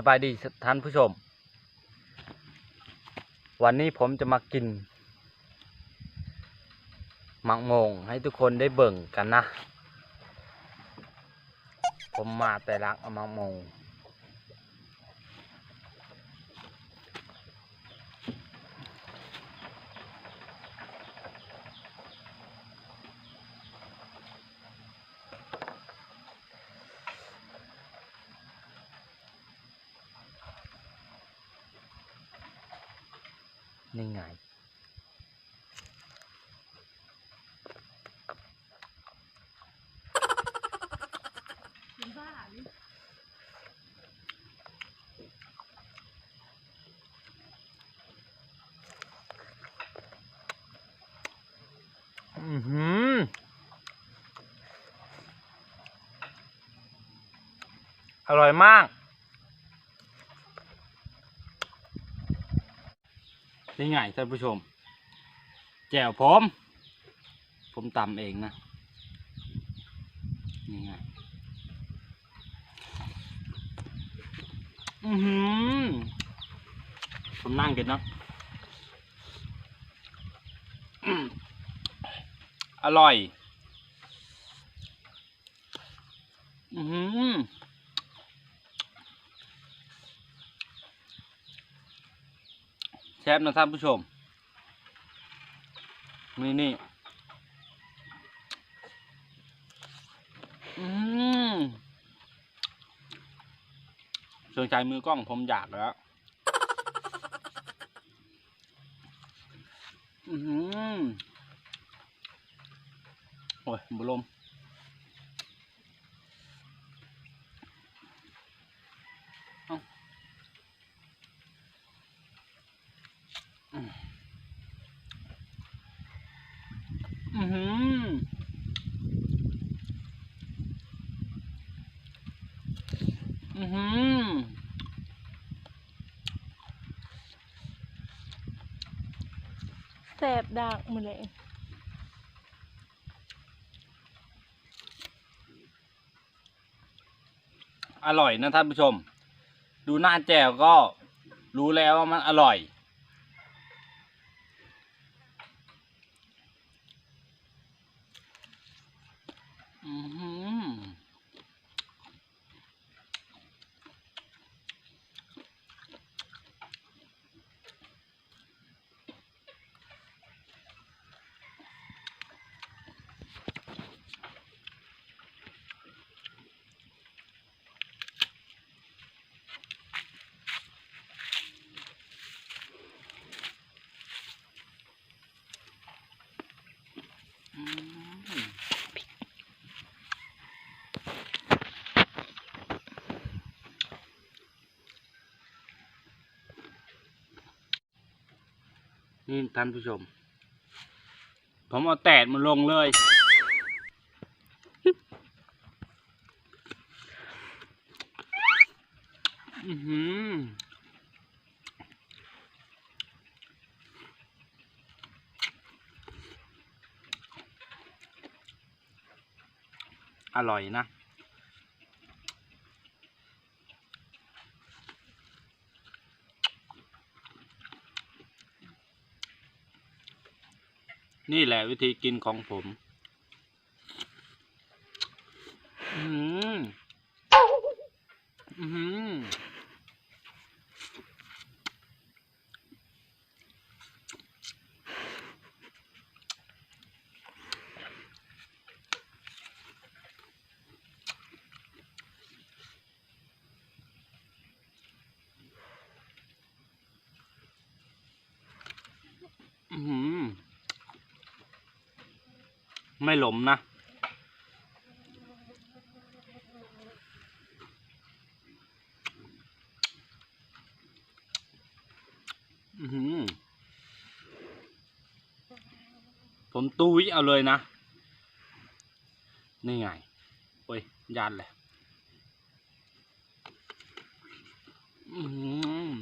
ບາຍດີທ່ານຜູ້ຊົມ ວັນນີ້ຜົມຈະມາກິນໝາກໂມງໃຫ້ທຸກຄົນໄດ້ເບິ່ງກັນນະ. ຜົມມາແຕ່ລັກເອົາໝາກໂມງ. ນີ້ໄງ ອືຫື ອະຮ່ອຍມາກ. ນີ້ໄງທ່ານຜູ້ຊົມ ແຈ່ວຜົມ ຜົມຕຳເອງນະ ນີ້ໄງ. ອືຫື ຜົມນັ່ງກິນເນາະ ອະຮ່ອຍ. ອືຫື ແຊບນະທ່ານຜູ້ຊົມ ນີ້ ນີ້ ອືຫື ສົງໄສມືກ້ອງຜົມຢາກແລ້ວ. ອືຫື ໂອ້ຍ ບໍ່ລົມ ເອົ້າ ອືຫື ອືຫື ແຊບດາກມື້ນີ້. ອະຮ່ອຍນະທ່ານຜູ້ຊົມ ດູໜ້າແຈ່ວກໍຮູ້ແລ້ວວ່າມັນອະຮ່ອຍ. ອືຫື. ນີ້ທ່ານຜູ້ຊົມ ຜົມເອົາແຕດມາລົງເລີຍ. ອືຫື ອະຮ່ອຍນະ. ນີ້ແຫຼະວິທີກິນຂອງຜົມ. ອືຫື ອືຫື. ອືຫື ໄມ່ລົມນະ. ອືຫື ຜົມຕຸ້ຍເອົາເລີຍນະ. ນີ້ໄງ ໂອ້ຍ ຢ້ານແຫຼະ. ອືຫື. ອ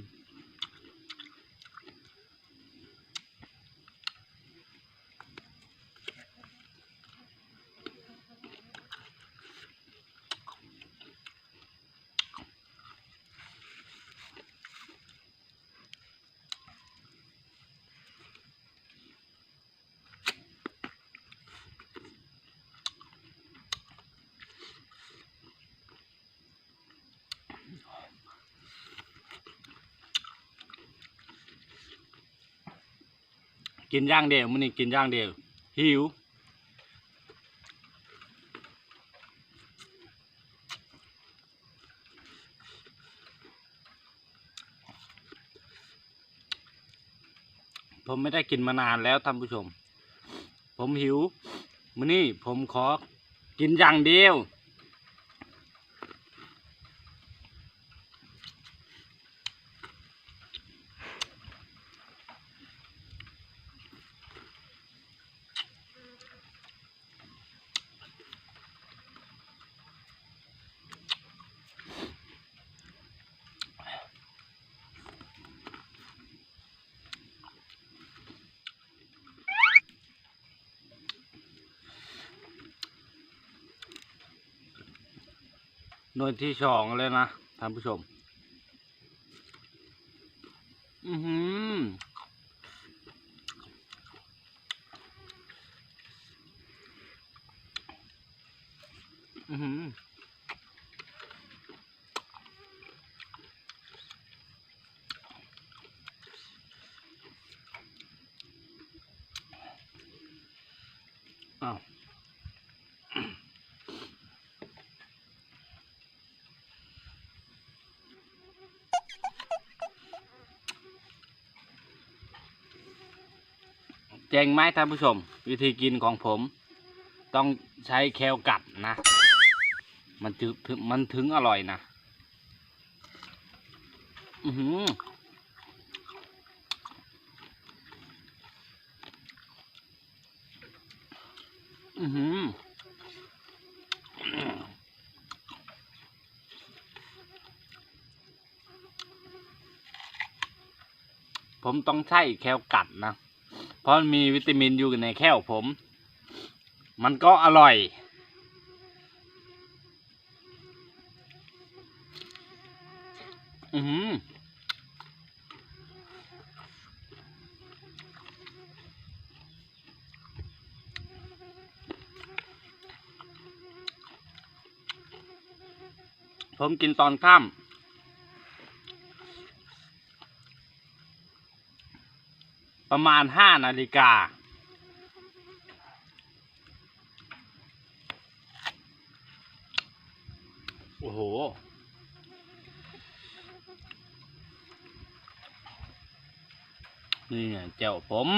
ກິນຢ່າງດຽວ ມື້ນີ້ກິນຢ່າງດຽວ ຫິວ. ผมไม่ได้กินมานานแล้วท่านผู้ชม ผมหิว มื้อนี้ผมขอกินอย่างเดียว หน่วยที่สองเลยนะท่านผู้ชม อื้อหือ อื้อหือ อ้าว เจ๋งไหมท่านผู้ชม วิธีกินของผม ต้องใช้แคลกัดนะ มันถึง มันถึงอร่อยนะ อื้อหือ อื้อหือ ผมต้องใช้แคลกัดนะ เพราะมันมีวิตามินอยู่ในแคลผม มันก็อร่อย อื้อหือ ผมกินตอนค่ำ ประมาณห้านาฬิกา โอ้โห นี่ไงแจ่วผม